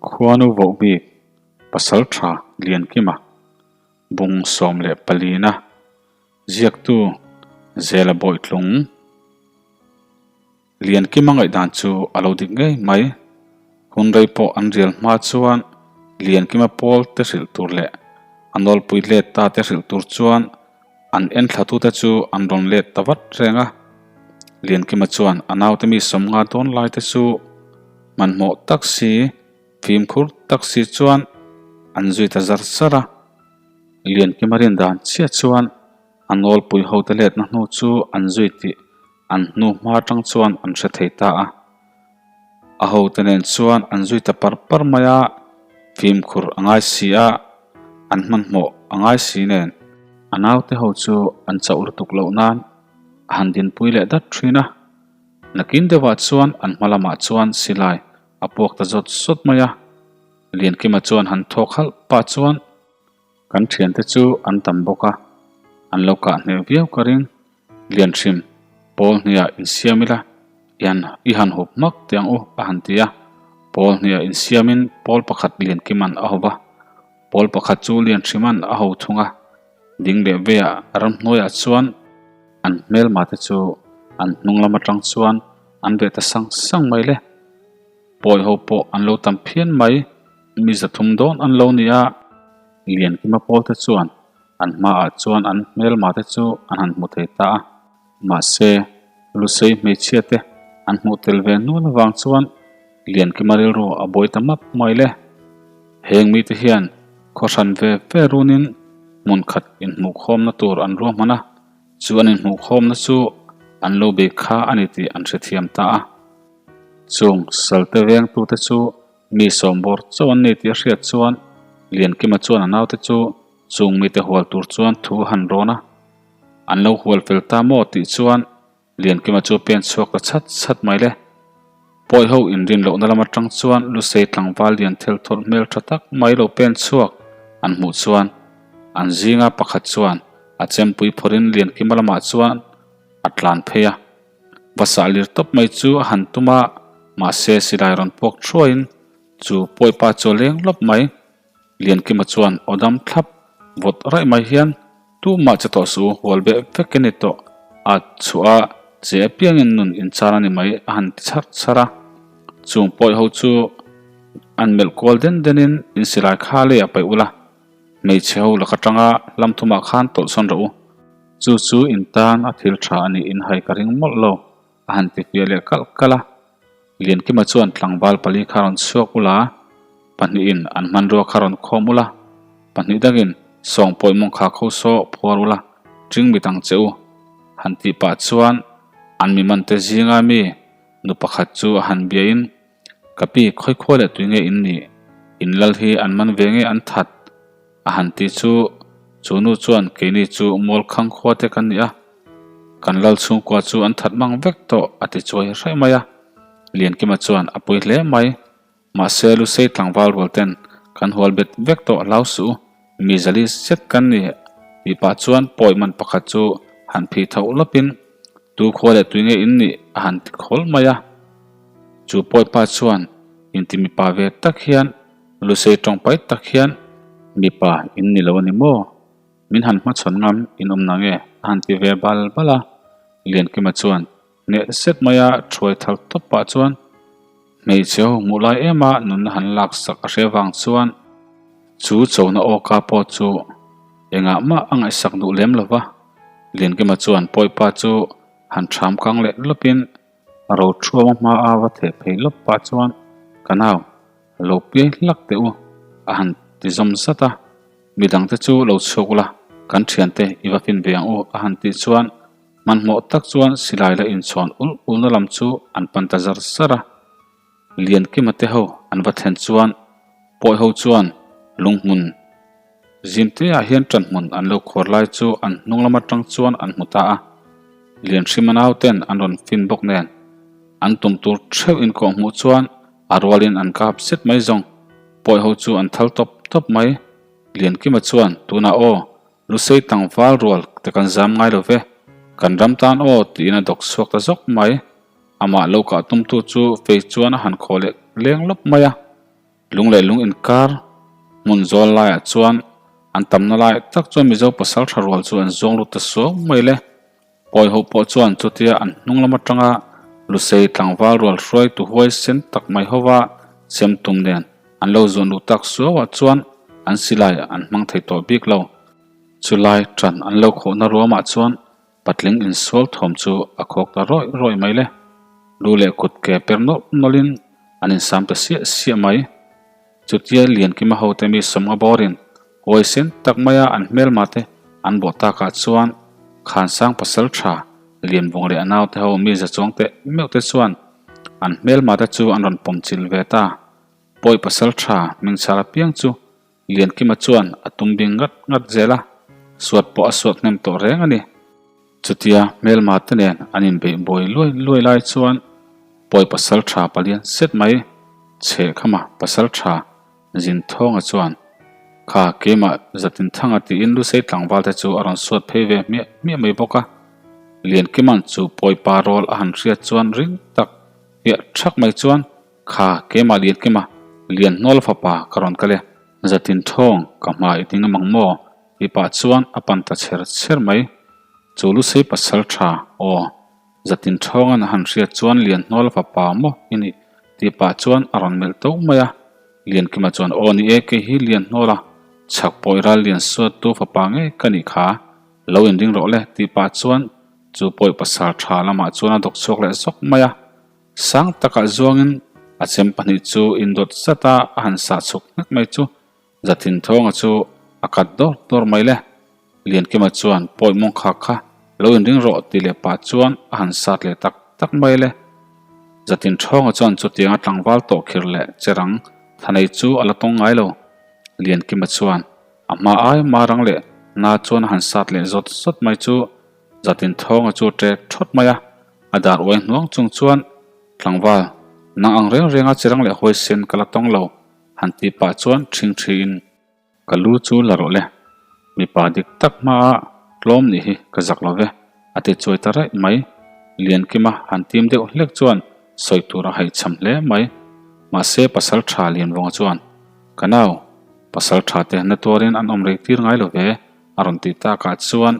Khuanu vohbik Pasaltha Liankima bung 14 na ziaktu Zela Bawitlung Liankima ngaihdan chu a lo dik ngei mai. Hun rei pawh an rial hma chuan Liankima pawl te hrilh tur leh a nawlpui let ta te hrilh tur chuan an enthlatute chu an rawn let ta vat reng a. Liankima chuan a naute mi 50 dawn lai te chu hmanhmawh tak si, fimkhur tak si chuan an zui ta zar zar a. Liankima rin dan chiah chuan a nawlpui hote letna hnu chu an zui tih An hnu hma atang chuan an hre thei ta a. A hote nen chuan an zui ta par par mai a, fimkhur a ngai si a, an hmanhmawh a ngai si nen. A naute ho chu an chauh lutuk loh nan a han dinpui leh dat thin a. Nakin deuhah chuan an hma lamah chuan silai a puak ta zawt zawt mai a. Liankima chuan han thawk halh pah chuan. Kan thiante chu an tam bawk a, an lo kah hneh viau ka ring. Lian hrim, pawl hniah insiam ila, i han i han hup hmak teh ang u, a han ti a. Pawl hniah insiamin pawl pakhat Liankima'n a ho va, pawl pakhat chu Lian hrima'n a ho thung a. Ding leh veiah ramhnuaiah chuan an hmelma te chu an hnung lam atang chuan an veh ta sang sang mai le. Pawi ho pawh an lo tam phian mai, mi 300 dawn an lo ni a. Liankima pawl te chuan an hmaah chuan an hmelma te chu an han hmu thei ta a. Mahse, Lusei hmeichhia te an hmuh tel ve nual avang chuan Liankima rilru a buai ta map mai le. Heng mite hian khaw hran ve ve runin hmun khat inhmuhkhawmna tur an ruahman a, chu an inhmuhkhawmna chu an lo bei kha a ni tih an hrethiam ta a. Chung salte vengtute chu Mi sawmbawr chauh an ni tih a hriat chuan Liankima chuan a naute chu chung mite hual tur chuan thu a han rawn a. An lo hual fel ta maw tih chuan Liankima chu pen chhuak ta chhat chhat mai le. Pawi ho inrin lohna lam atang chuan Lusei tlangval lian thel thawlh hmel tha tak mai lo pen chhuak an hmuh chuan an zinga pakhat chuan a chempui phawrhin Liankima lamah chuan a tlan phei a. Va sah lir tawp mai chu a han tum a, mahse silai rawn puak thuaiin chu pawipa chu a leng lawp mai. Liankima chuan aw dam thlap vawt raih mai hian tumah che tawh suh u, hual beh vek i ni tawh a chhuah a, che apiangin nun inchar a ni mai a han ti chhar chhar a. Chung pawi ho chu an melh kual den denin in silai kha leiah paih ula, hmeichhe ho laka tanga hlam thumah khan tawlhsawn rawh u. Chu chu in tan a thil tha a nih in hai ka ring mawlh lo, a han ti fiah leh kalh kalh a. Liankima chuan tlangval pali kha rawn chhuak ula, pahnihin an hmanrua kha rawn khawm ula, pahnih dangin sawng pawimawng kha kho saw phuar ula, ṭing mit ang che u, han tih pah chuan an mi man te zinga mi nu pakhat chu a han biain, Ka pi, khawi khua leh tui nge in nih? In lal hi an man ve nge an that? A han ti chu, chu nu chuan keini chu Mualkhang khua te kan ni a, kan lal chhungkua chu an that mang vek tawh a ti chuai hraih mai a. Liankima chuan a pui hle mai. Mahse Lusei tlangval rual ten kan hual bet vek tawh hlau suh u, mi zali zet kan ni tih pah chuan pawi man pakhat chu han phih tho lawpin tu khua leh tui nge in nih a han ti khawl mai a. Chu pawi pa chuan inti mipa ve tak hian Lusei tawng pai tak hian mipa in ni lo a ni maw? Min han hmachhawn ngam in awm nange? a han ti ve bal bal a. Liankima chuan hneh zet maia thuai thal tawp pah chuan hmeichhe ho hmuh lai em a nunna han lak sak a hre vang chuan chu chona awka pawh chu engah mah a ngaihsak duh lem lo va. Liankima chuan pawipa chu han ṭham kang leh lawpin ro thuama hma a va theh phei lawp pah chuan ka nau Lo piai hlak teh u, a han ti zawm zat a. Midangte chu lo chhuak ula, kan thiante i va fin ve ang u, a han tih chuan hmanhmawh tak chuan silai la inchhawn ulh ulhna lam chu an pan ta zar zar a. Liankima te ho an va thlen chuan pawi ho chuan lunghmun zimteah hian ṭanhmun an lo khuar lai chu an hnung lam aṭang chuan an hmu ta a. Lianhrima nauten an rawn fin bawk nen an tum tur ṭheuh inkawh hmuh chuan A rualin an kap zet mai zawng. Pawi ho chu an thal tawp tawp mai. Liankima chuan, Tunah aw, Lusei tlangval rual te kan zam ngai lo ve. Kan ram tan aw, tiin a dawk chhuak ta zawk mai. Amah lo kah tumtu chu fei chuan a han khaw leh leng lawp mai a. Lung leh lung inkar hmun zawl laiah chuan an tamna lai tak chuan Mizo pasal tha rual chu an zuang lut ta suau mai le. Pawi ho pawh chuan chutia an hnung lam atanga Lusei tlangval rual hruaitu huai sen tak mai hova chem tum nen an lo zuan luh tak suauah chuan an silai an hmang thei tawh bik lo. Chulai tan an lo khawhna ruamah chuan Patling insual thawm chu a khawk ta rawih rawih mai le. Lu leh kut ke per nawlh nawlhin an insam ta siah siah mai. Chutia Liankima hote mi sawmnga bawrin huaisen tak maia an hmelma te an bawh takah chuan Khansang pasal tha Lianvung leh a naute ho mi za chuang teh meuh te chuan an hmelma te chu an rawn pawm chil ve ta. Pawi pasal tha hmingchhar apiang chu Liankima chuan a tum bing ngat ngat zel a, suat pawh a suat hnem tawh reng a ni. Chutia hmelma te nen an inbeih buai luai luai lai chuan pawi pasal tha palian set mai chhe khama pasal tha Zinthawnga chuan kha keimah Zatinthanga tiin Lusei tlangval te chu a rawn suat phei ve hmiah hmiah mai bawk a. Liankima'n chu pawi pa rawl a han hriat chuan ring tak hmiah thak mai chuan Kha, keimah Liankima, Lianhnual fapa ka rawn kal e. Zatin thawng, ka hma i ding amang maw? Tih pah chuan a pan ta chher chher mai. Chu Lusei pasal tha, aw. Zatin thawngan a han hriat chuan Lianhnual fapa maw i nih? Tih pah chuan a rawn melh to mai a. Liankima chuan, Aw ni e, kei hi Lianhnuala, chhak pawih ral lian suattu fapa ngei ka nih kha. Lo inring rawh le, tih pah chuan chu pawih pasal tha lamah chuan a dawk chhuak leh zawk mai a. Sang takah zuangin a chem pahnih chu indawt zat a, a han sah chhuk hnek mai chu Zathin Thawnga chu a kat dawr dawr mai le. Liankima chuan pawi mawng khak kha lo inring rawh tih leh pah chuan a han sat leh tak tak mai le. Zathin Thawnga chuan chutianga tlangval tawh khir leh cherang thanei chu a la tawng ngai lo. Liankima chuan a hma ai marang leh na chuan a han sat leh zawt zawt mai chu Zatin Thawnga chu ṭek ṭhawt mai a, a dar uai hnuang chung chuan, Tlangval, nang ang reng renga chirang leh huaisen ka la tawng lo, han tih pah chuan ṭhing ṭhiin, Ka lu chu la rawh le, mipa dik tak hmaa tlawm nih hi ka zak lo ve, a ti chuai ta raih mai. Liankima han tim deuh hlek chuan sawi tur a haihchham hle mai. Mahse pasal ṭha Lianvawnga chuan, Ka nau, pasal ṭha te na tuarin an awm rei tir ngai lo ve, A rawn tih takah chuan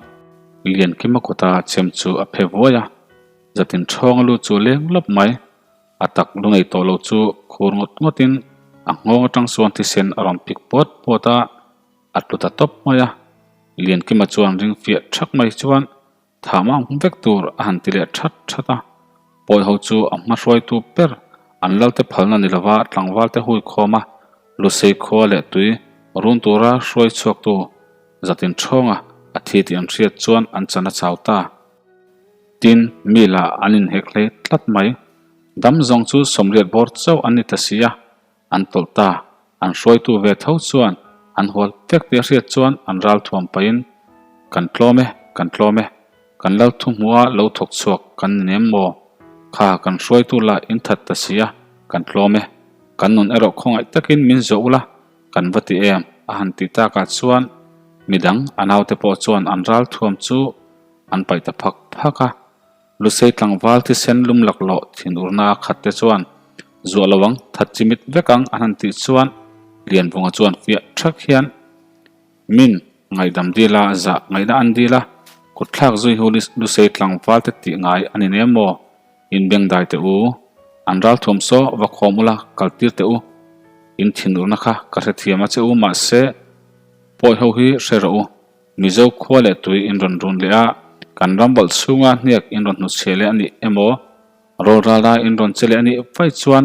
Liankima kuta chem chu a phe vuai a, zatin ṭhawnga lu chu leng lawp mai. A tak lu nei tawh lo chu khur ngawt ngawtin a nghawng aṭang chuan thisen a rawn phik puat puat a, a tlu ta tawp mai a. Liankima chuan ring fiah ṭhak mai chuan Thah ang vek tur a han ti leh that that a, pawi ho chu a hma hruaitu ber an lalte phalna ni lova tlangvalte hui khawm a, Lusei khua leh tui run tura hruai chhuaktu zatin thawnga a thi tih an hriat chuan an chan a chau ta. Tin, mi lah an inhek hlei tlat mai. Dam zawng chu sawmriat bawr chauh an ni ta si a, An tawlh ta. An hruaitu ve tho chuan an hual vek tih a hriat chuan an ral thuam pahin, Kan tlawm e, kan tlawm e. Kan lal thu hmuha lo thawk chhuak kan ni nem maw? Kha kan hruaitu lah in that ta si a, kan tlawm e. Kan nun erawh khawngaih takin min zawh ula, kan va ti em? a han tih takah chuan midang a naute pawh chuan an ral thuam chu an paih ta phak phak a. Lusei tlangval thisen lum laklawh thinurna a khat te chuan zuah lo ang, that chimit vek ang an han tih chuan Lianvunga chuan fiah thak hian min ngaihdam dil a, zah ngaihna an dil a, kutthlak zui hu Lusei tlangval te tih ngai a ni nem maw? Inbengdai teh u, an ralthuam saw va khawm ula kal tir teh u, in thinurna kha ka hrethiam a che u mahse pawi ho hi hre rawh u. Mizo khua leh tui in rawn run leh a, kan ram bawlh chhunga hniak in rawn hnuchhiah leh a nih emaw, rawlrala in rawn che leh a nih vaih chuan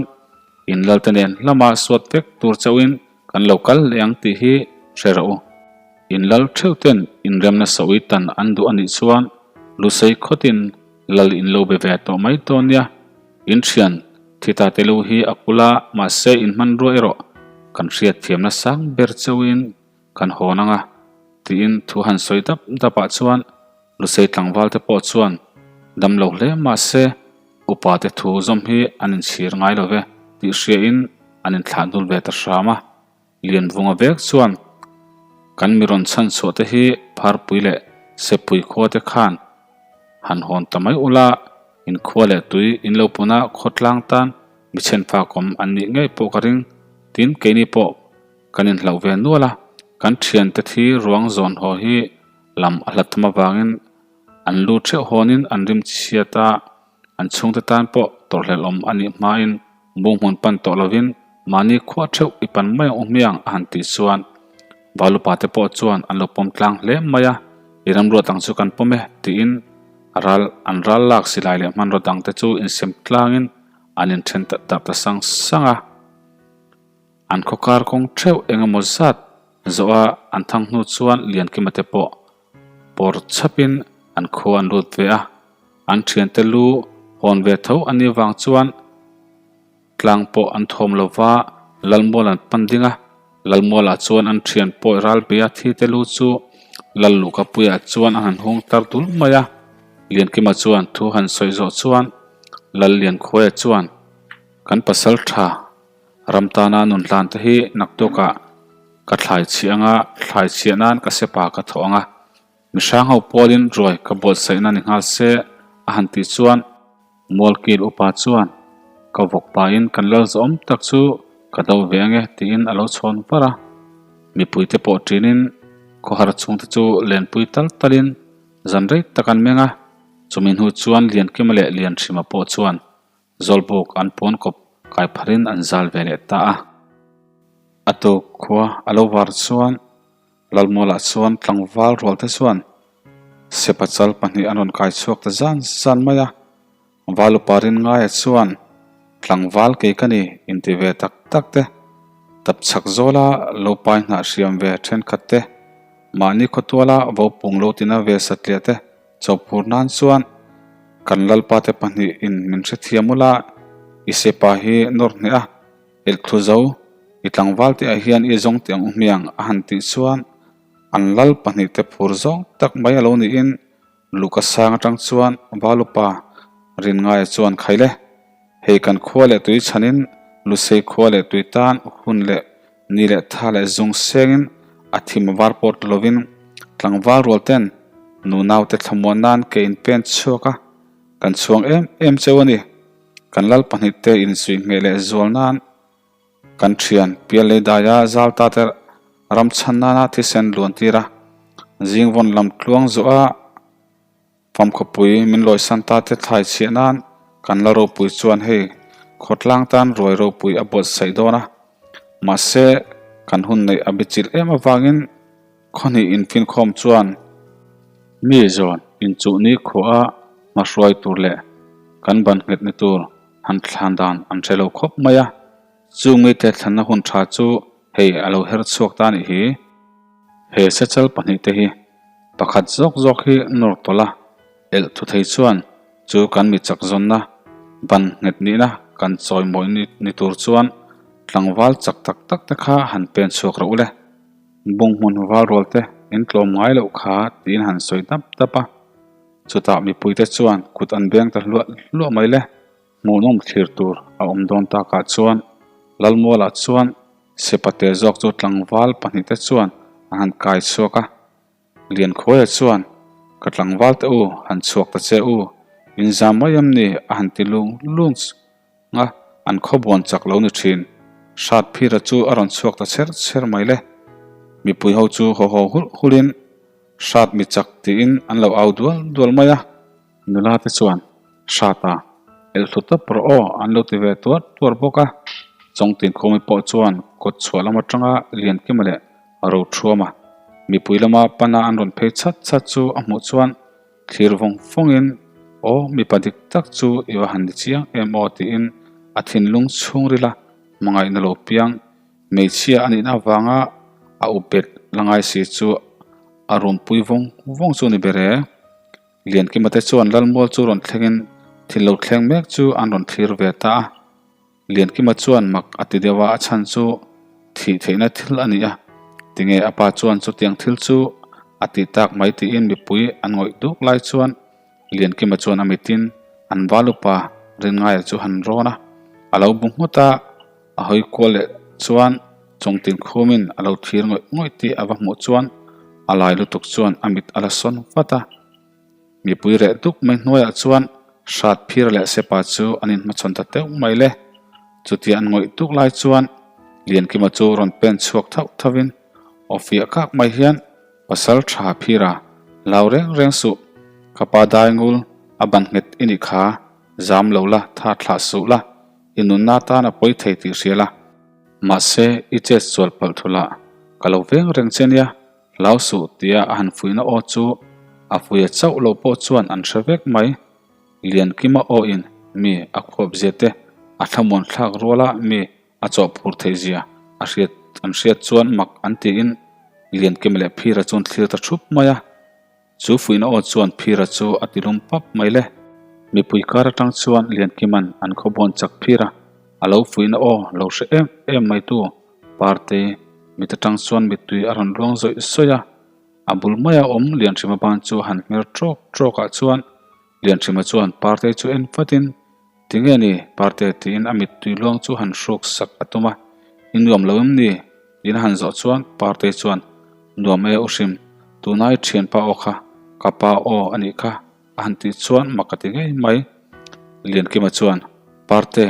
in lalte nen lama suat vek tur chauhin kan lo kal leh ang tih hi hre rawh u. In lal theuh ten inremna sawi tan an duh a nih chuan Lusei khawtin lal in lo be ve tawh mai dawn nia. In thian thita te lu hi a kul a, mahse in hmanrua erawh kan hriatthiamna sang ber chauhin Kan hawn ang a, tiin thu han sawi dap dap ah chuan Lusei tlangval te pawh chuan dam lo hle mah se upa te thu zawm hi an inchhir ngai lo ve tih hria in an inthlah dul ve ta hram a. Lianvunga vek chuan kan mi rawn chhan chhuah te hi Pharpui leh Sepui khua te khan han hawn ta mai ula, inkhua leh tui in lo puna khawtlang tan mi chhenfakawm an nih ngei pawh ka ring. Tin, keini pawh kan inhlauh ve nual a, kan thiante thi ruang zawn haw hi lam a hlat thum avangin an lu theuh hawnin an rim chhiat a, an chhungte tan pawh tawrhhlelh awm a nih hmain bung hmun pan tawh lovin mahni khuah theuh i pan mai ang u hmiang a han tih chuan Valupa te pawh chuan an lo pawm tlang hle mai a, i ramruat ang chu kan pawm e tiin a ral an ral lak silai leh hmanraw dang te chu insem tlangin an inthen darh ta sang sang a. An khawkar kawng theuh eng emaw zat zawh a an thang hnu chuan Liankima te pawh pawr chhapin an khua an lut ve a, an thiante lu hawn ve tho a nih vang chuan tlang pawh an thawm lo va, Lalmual an pan ding a, Lalmualah chuan an thian pawi ralbia thi te lu chu Lal Luhkapuiah chuan a han hung tar dul mai a, Liankima chuan thu han sawi zawh chuan Lal Liankhuaia chuan kan pasal tha Ram tana nun hlan te hi naktukah ka thlai chhiah anga, thlai chhiah nan ka sepa ka thawh anga, mihrang ho pawlin ruai ka buatsaihna ni nghal se a han tih chuan Mualkil upa chuan ka vawk pahin kan lal zawm tak chu ka do ve ange tiin a lo chhawn var a. Mipuite pawh ṭinin khawhar chhungte chu lenpui tal talin zan rei tak an meng a, chumi hnu chuan Liankima leh Lianhrima pawh chuan Zawlbuk an puan kawp kai pharin an zal ve leh ta a. A tuk khua a lo var chuan Lalmualah chuan tlangval rual te chuan Sepachal pahnih an rawn kai chhuak ta zan zan mai a. Valupa Rinngaia chuan tlangval kei ka ni inti ve tak tak te, tapchhak zawla lo pai hnah hriam ve thenkhat te, mahni khawtuala vopung lo tina ve satliah te, Chawphur nan chuan kan lalpa te pahnihin min hrethiam ula, i sepa hi nawr hneh a, elhthlu zo, i tlangval tih ah hian i zawng tih ang u hmiang a han tih chuan an lal pahnihte phur zawng tak mai a lo niin Luka sang atang chuan Valupa Rinngaia chuan Khaile, hei kan khua leh tui chhanin Lusei khua leh tui tan hun leh Ni leh tha leh zung sengin a thim var pawt lovin tlangval rual ten nunaute thlamuan nan ke in pen chhuak a, kan chhuang em em cheu a ni. Kan lal pahnihte insuih ngheh leh zual nan kan thian pial lei daia zal ta te ram chhan nana thisen luan tir a, zingvawn lam tluang zawh a, Famkhawpui min lawisan ta te thlai chhiah nan kan la ropui chuan hei khawtlang tan ruai ropui a buatsaih dawn a, mahse kan hun neih a bichilh em avangin khawhnih infinkhawm chuan mi zawn inchuhni khuah a hmahruai tur leh kan ban nghet ni tur han thlan dan an hre lo khawp mai a, chung mite thlanna hun tha chu hei a lo her chhuak ta nih hi. He sechal pahnihte hi pakhat zawk zawk hi nawr tawlh a, elh thu thei chuan chu kan mi chak zawnna ban nghet nihna kan chawi mawi ni tur chuan tlangval chak tak tak te kha han pen chhuak rawh u le. Bung hmun val rual te in tlawm ngai loh kha tiin han sawi dap dap a, chutah mipuite chuan kut an beng ta hluah hluah mai le. Hmuhnawm thlir tur a awm dawn takah chuan Lalmualah chuan Sepate zawk chu tlangval pahnihte chuan an han kai chhuak a, Liankhuaia chuan, Ka tlangval te u, han chhuak ta che u, in zam mai em ni? a han ti lung lung a, an khawbuan chak lo ni thin. Hratphira chu a rawn chhuak ta chher chher mai le. Mipui ho chu haw haw hulh hulhin, Hrat mi chak tiin an lo au dual dual mai a. Nula te chuan, Hrata, elh hlu tawp rawh aw, an lo ti ve tuar tuar bawk a. Chawngtin Khawmi pawh chuan kawt chhuah lam atanga Liankima leh Rothuama mipui lama pana an rawn phei chhat chhat chu a hmuh chuan thlir vawng vawngin, Aw, mipa dik tak chu i va han ni chiang em aw tiin a thinlung chhungrila hmangaihna lo piang hmeichhia a nihna avanga a upet la ngai si chu a rumpui vawng vawng chu a ni ber e. Liankima te chuan Lalmual chu rawn thlengin thil lo thleng mek chu an rawn thlir ve ta a. Liankima chuan mak a ti deuh a, a chhan chu thih theihna thil a ni a, tinge a pa chuan chutiang thil chu a tih tak mai tiin mipui an ngawih duk lai chuan Liankima chuan a mitin an val upa Rinngaia chu han rawn a, a lo bu nghut a, a hawi kual leh chuan Chawngtin khumin a lo thlir ngawih ngawih tih a va hmuh chuan a lai lutuk chuan a mit a la sawn vat a. Mipui reh duk mai hnuaiah chuan hrat phir leh sepa chu an inhmachhawn ta teuh mai le. Chutia an ngawih tuk lai chuan. Liankima chu rawn pen chhuak thauh thauhin aw fiah kak mai hian Pasal tha phira hlau reng reng suh, ka pa daingul a ban nghet i nih kha, zam lo la, tha thlah suh la, i nunna tan a pawi thei tih hria la. Mahse, i chet sual palh thu lah, ka lo veng reng che nia, hlau suh tia a han fuihna aw chu a fuia chauh lo pawh chuan an hre vek mai. Liankima awin mi a khuap zia te, a thlamuan thlak ruala mi a chawhphur theih zia a hriat an hriat chuan mak an tiin Liankima leh Phira chuan thlir ta thup mai a. Chu fuihna aw chuan Phira chu a ti lum pap mai le. Mipui kar atang chuan Liankima'n an khawbawn chak Phira a lo fuihna aw lo hre em em mai tu Partei mit atang chuan mittui a rawn luang zawih zawih a. A bul maia awm Lianhrima ban chu han hmer trawk trawk ah chuan Lianhrima chuan Partei chu en fatin Tinge ni Parte tiin a mittui luang chu han hruk sak a tum a, I nuam lo em ni? tiin a han zawh chuan Partei chuan Nuam e u hrim, tuna i thianpa aw kha ka pa aw a nih kha a han tih chuan mak a ti ngei mai. Liankima chuan Parte,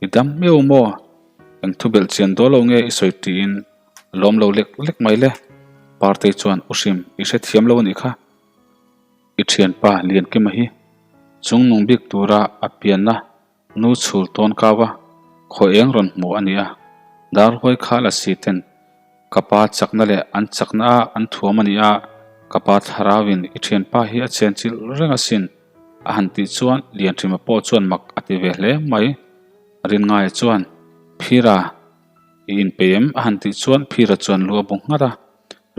i dam miau maw? Eng thu belh chian dawl lo nge i sawi tiin a lawm lo lek lek mai le. Partei chuan U hrim, i hrethiam lo a nih kha. I thianpa Liankima hi chungnung bik tura a pianna nu chhul tawn kau a, khaw eng rawn hmu a ni a. Darhuai kha la si ten ka pa chakna leh an chakna a an thuam a ni a, ka pa thlarauin i thianpa hi a chen chilh reng asin a han tih chuan Lianhrima pawh chuan mak a ti ve hle mai. Rinngaia chuan, Phira, i inpeih em? a han tih chuan Phira chuan lu a bu nghat a.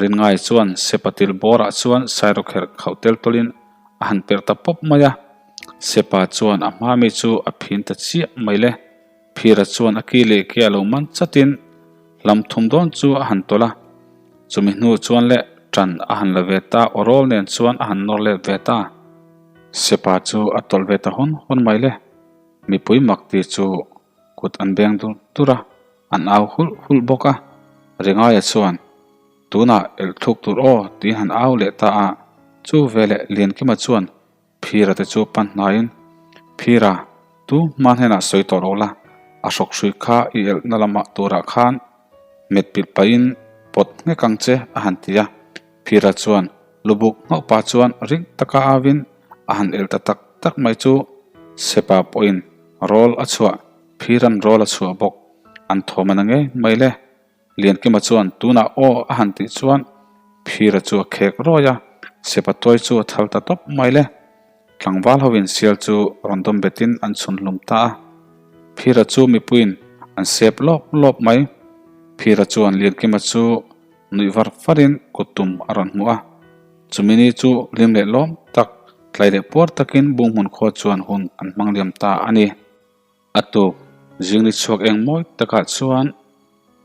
Rinngai chuan Sepa til bawrah chuan Sairawkherh khauh tel tawlhin a han perh ta pawp mai a. Sepa chuan a hma mi chu a phin ta chiah mai le. Phira chuan a ki leh ke a lo man chatin hlam thum dawn chu a han tawlh a. Chumi hnu chuan leh ṭan a han la ve ta, awrawl nen chuan a han nawr let ve ta. Sepa chu a tawlh ve ta hawn hawn mai le. Mipui mak ti chu kut an beng dur dur a, an au hulh hulh bawk a. Ringaia chuan, Tunah elh thluk tur aw tiin han au leh ta a, chu veleh Liankima chuan Phira te chu pan hnaiin, Phira, tu hma hnenah sawi tawh lo la, a hrawk hrui kha i elhna lamah turah khan met pilh pahin pawt nghek ang che a han ti a. Phira chuan lubuk nghauh pa chuan ring taka auin a han elh ta tak tak mai chu Sepa pawhin rawl a chhuah, Phiran rawl a chhuah bawk. An thawm a na ngei mai le. Liankima chuan tunah aw a han tih chuan Phira chu a khek rawi a, Sepa tuai chu a thal ta tawp mai le. Tlangval hoin sial chu rawn dawm betin an chhun hlum ta a. Phira chu mipuiin an sep lawp lawp mai. Phira chuan Liankima chu nuih var varin kut tum a rawn hmu a. Chumi ni chu hlim leh lawm tak, tlai leh puar takin Bunghmun khua chuan hun an hmang liam ta a ni. A tuk zingni chhuak eng mawi takah chuan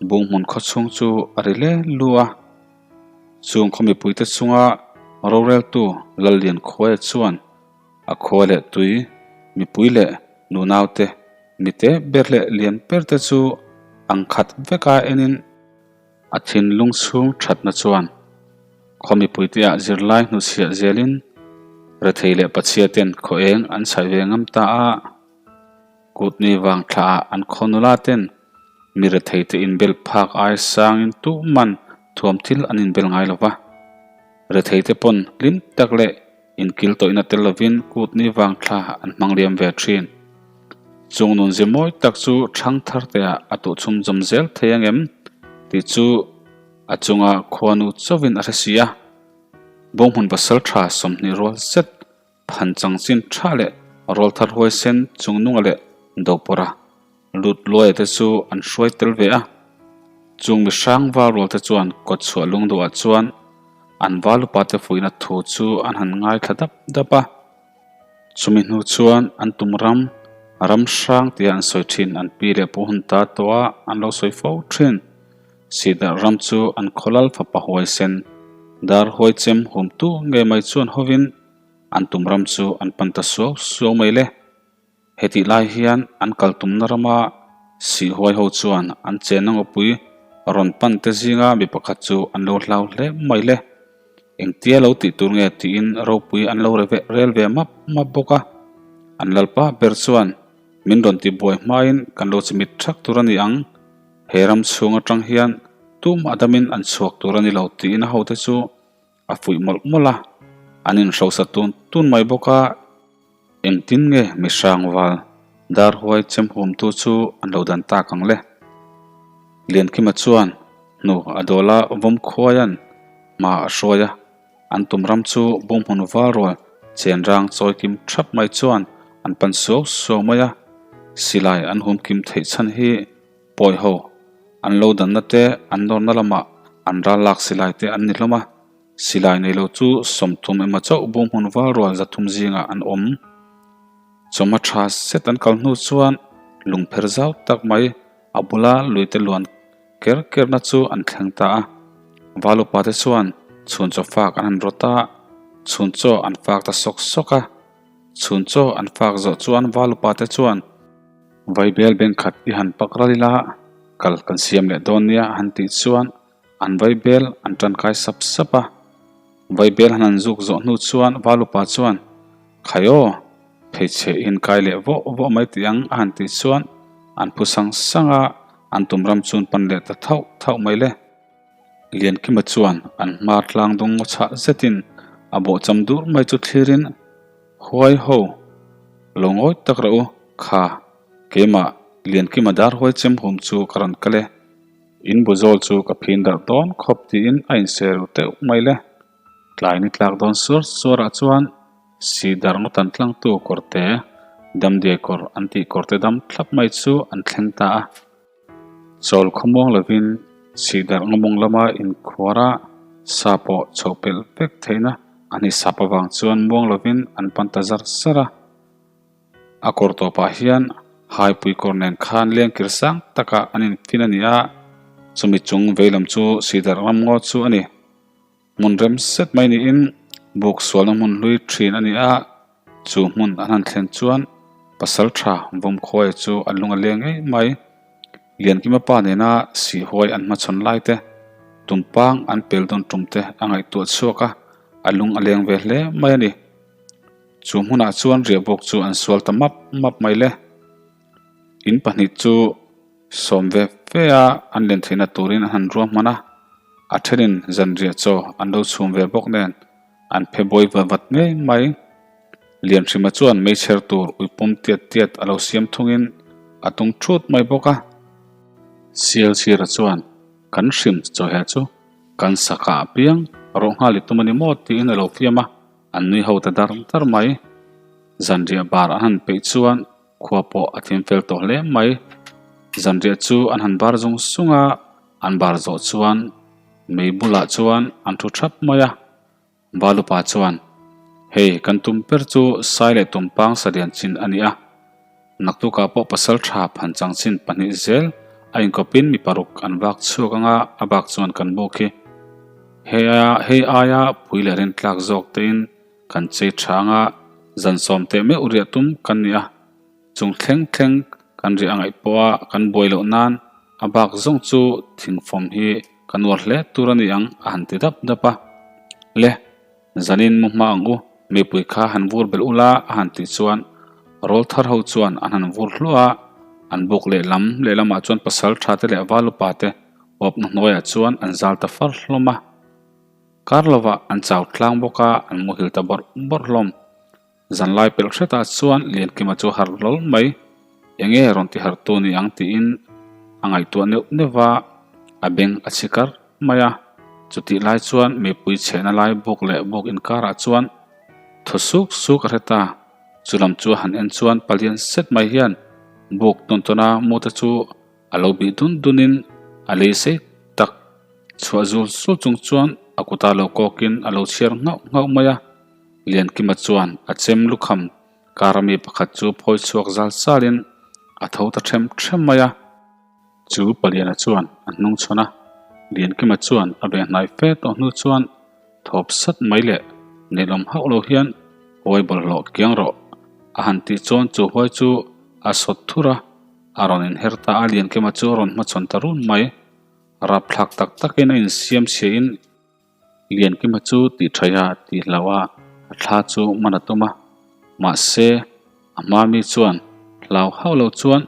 Bunghmun khaw chhung chu a ri le lu a. Chung khaw mipuite chunga roreltu Lallian Khuaia chuan a khua leh tui mipui leh nunaute mite ber leh lian berte chu ang khat veka enin, A thinlung chhung thatna chuan khaw mipuiteah zirlai hnuchhiah zelin rethei leh pachhia ten khaw eng an chhaih ve ngam ta a. Kutni vang thlaah an khaw nula ten mi retheite inbel phak ai sangin tuhman thuam thil an inbel ngai lo va. Retheite pawn hlim tak leh Inkil tawihna tel lovin kutni vang thla an hmang liam ve thin. Chung nun zi mawi tak chu thang thar teah a tuhchhum zawm zel thei ang em tih chu a chunga khuanu chauhin a hre si a. Bunghmun pasal tha 20 rual zet phan changchin tha leh rawlthar huaisen chungnunga leh dopawrha Lut luaia te chu an hruai tel ve a, chung mi hrang val rual te chuan kawt chhuah lung duhah chuan an val upa te fuihna thu chu an han ngaithla dap dap a. Chumi hnu chuan an tum ram, ram hrang tia an sawi thin an pi leh pu hun ta tawh a an lo sawi fo thin. Sidarh ram chu an khawlal fapa huaisen, dar huai chem humtu ngei mai chuan hovin an tum ram chu an pan ta suau suau mai le. Hetih lai hian an kal tumna rama sihhuai ho chuan an chenna ngawpui rawn pan te zinga mi pakhat chu an lo hlau hle mai le. Engtia lo tih tur nge tiin ropui an lo rel ve map map bawk a. An lalpa ber chuan min rawn ti buai hmain kan lo chimit thak tur a ni ang. He ram chhung atang hian tumah damin an chhuak tur a ni lo tiin a hote chu a fuih mawlh mawlh a, an inhrosa tun tun mai bawk a. Engtin nge mi hrangval dar huai chem humtu chu an lo dan tak ang le? Liankima chuan hnu a dawl a vawm khuaia'n hma a hruai a, an tum ram chu bawng hmun val rual chen rang chawi kim thap mai chuan an pan suau suau mai a, silai an hum kim theih chhan hi pawi ho an lo danna te an nawrna lamah an ral lak silai te an ni hlawm a. Silai nei lo chu 30 emaw chauh bawng hmun val rual 300 zingah an awm. Chawma tha set an kal hnu chuan lungpher zau tak mai a bula luite luan ker kerna chu an thleng ta a. Val upa te chuan chhun chaw fak an han rawt a, chhun chaw an fak ta sawk sawk a. Chhun chaw an fak zawh chuan val upa te chuan, Vaibel bengkhat i han pak ral ila kal kan siam leh dawn nia a han tih chuan An vaibel an tankai sap sap a, vaibel han an zuk zawh hnu chuan Valupa chuan, Khai aw, pheichhe i inkai leh vawh vawh mai tih ang a han tih chuan an phu sang sang a, an tum ram chun pan leh ta thauh thauh mai le. Liankima chuan an hma tlang dawng ngaw chhah zetin a bawhcham dur mai chu thlirin, Huai ho, lo ngawi tak rah u, kha, keimah Liankima dar huai chem hum chu ka rawn kal e. In bu zawl chu ka phin darh dawn khawp tiin a inser ru teuh mai le. Tlai ni tlak dawn suar suarah chuan si dar ngawt an tlangtu kawrte, damdiai kawr an tih kawrte dam thlap mai chu an thleng ta a. Chawl khawmuang lovin si darh ngawmawng lama inkhuar a, sa pawh chhoh pelh vek theihna an hisap avang chuan muang lovin an pan ta zar zar a. A kawr tawpah hian haipui kawr nen khan lengkir sang takah an infin a ni a, chumi chung veilam chu Sidar ram ngaw chu a ni. Hmun rem set mai niin buk sualna hmun hlui thin a ni a, chu hmun an han thlen chuan pasal tha Vawmkhuaia chu a lung a leng ngei mai. Liankima pa nena sihhuai an hmachhawn lai te, tumpang an pel dawn tum te a ngaihtuah chhuak a, a lung a leng ve hle mai a ni. Chu hmunah chuan riahbuk chu an sual ta map map mai le. In pahnih chu sawm ve ve a an len theihna turin an han ruahman a, a thenin zanriah chaw an lo chhum ve bawk nen an phe buai va vat ngei mai. Lianhrima chuan meichher tur uipawm tiat tiat a lo siam thungin a tung thut mai bawk a. Sialchhira chuan kan hrim chawheh chu kan saka apiang rawh nghal i tum a ni maw tiin a lo fiam a. An nui ho ta dar dar mai. Zanriah bar an han peih chuan khua pawh a thim fel tawh hle mai. Zanriah chu an han bar zung zung a, an bar zawh chuan mei bulah chuan an thu thap mai a. Balupa chuan, Hei kan tum ber chu sai leh tumpang salian chin a ni a. Naktukah pawh pasal tha phan chang chin pahnih zel a inkawpin mi paruk an vak chhuak anga a bak chuan kan buk hi hei aia hei aia pui leh rintlak zawk tein kan chei tha anga zan sawm teh meuh riah tum kan ni a, chung thleng thleng kan riah a ngaih pawha kan buai loh nan a bak zawng chu thingfawm hi kan uar hle tur a ni ang a han ti dap dap a. Le. Zanin mu hma ang u, mipui kha han vur belh ula a han tih chuan rawl thar ho chuan an han vur hluah a, an buk lehlam lehlamah chuan pasal tha te leh val upa te awpna hnuaiah chuan an zal ta far hlawm a. Kar lovah an chau tlang bawk a, an muhil ta bawrh bawrh hlawm. Zanlai pelh hretah chuan Liankima chu harh hlawl mai, enge rawn ti harh tu ni ang tiin a ngaihtuah neuh neuh va, a beng a chhi kar mai a. Chutih lai chuan mipui chhehna lai buk leh buk inkarah chuan thaw suk suk a hre ta. Chu lam chu a han en chuan palian set mai hian buk tawn tawna mute chu a lo bih dun dunin a lei sei tak chhuah zul zul chung chuan a kuta lo kawkin a lo chhiar nghauh nghauh mai a. Liankima chuan a chem lukham kar ami pakhat chu phawi chhuak zal zalin a tho ta them them mai a. Chu Paliana chuan a hnung chhawn a, Liankima chuan a ve hnai fe tawh hnu chuan thawp sat mai leh nelawm hauh lo hian huai bawlhhlawh kiang rawh a han tih chuan chu huai chu a sawt thur a, a rawn inher ta a, Liankima chu a rawn hmachhawn ta run mai. Rapthlak tak takin a insiam chhiahin Liankima chu tih thaih a tih hlauh a, a thla chu man a tum a. Mahse, a hma mi chuan hlau hauh lo chuan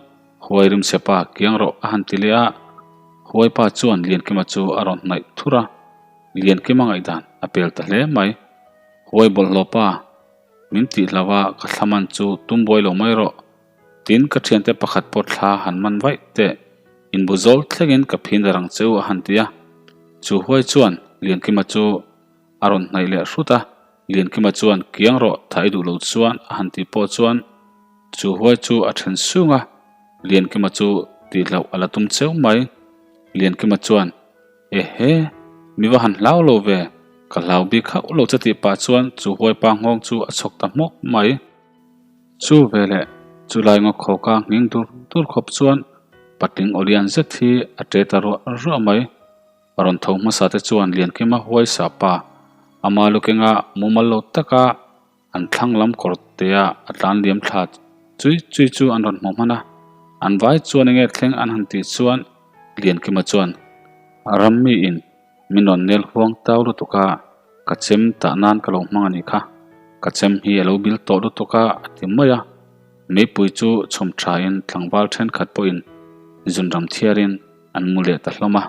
huai rimchhe pa kiang rawh a han ti leh a. Huaipa chuan Liankima chu a rawn hnaih thur a, Liankima ngaihdan a pel ta hle mai. Huai bawlhhlawh pa, min tih hlau a ka thla man chu tum buai lo mai rawh. Tin, ka thiante pakhat pawh thla han man vaih teh, inbu zawl thlengin ka phin dar ang che u a han ti a. Chu huai chuan Liankima chu a rawn hnaih leh hrut a, Liankima chuan kiang rawh tha i duh lo chuan a han tih pawh chuan chu huai chu a then sung a, Liankima chu tihloh a la tum cheu mai. Liankima chuan, Ehe, mi va han hlau lo ve, ka hlau bik hauh lo che tih pah chuan chu huai pa nghawng chu a chhawk ta hmawk mai. Chu veleh chu lai ngaw khawka nghing dur dur khawp chuan patling awlian zet hi a ṭe ta ruah ruah mai. A rawn tho hmasa te chuan Liankima huai sa pa, ama lu kenga mumal lo taka an thlang lam kawr tea a tlan liam thla chui chui chu an rawn hmu hman a. An vai chuan enge thleng an han tih chuan Liankima chuan, Rammi in min rawn nel huang tau lutuk a, ka chem tah nan ka lo hmang a nih kha, ka chem hi a lo bil tawh lutuk a a ti mai a. Meipui chu chhawm thain tlangval thenkhat pawhin zunram thiarin an mu leh ta hlawm a.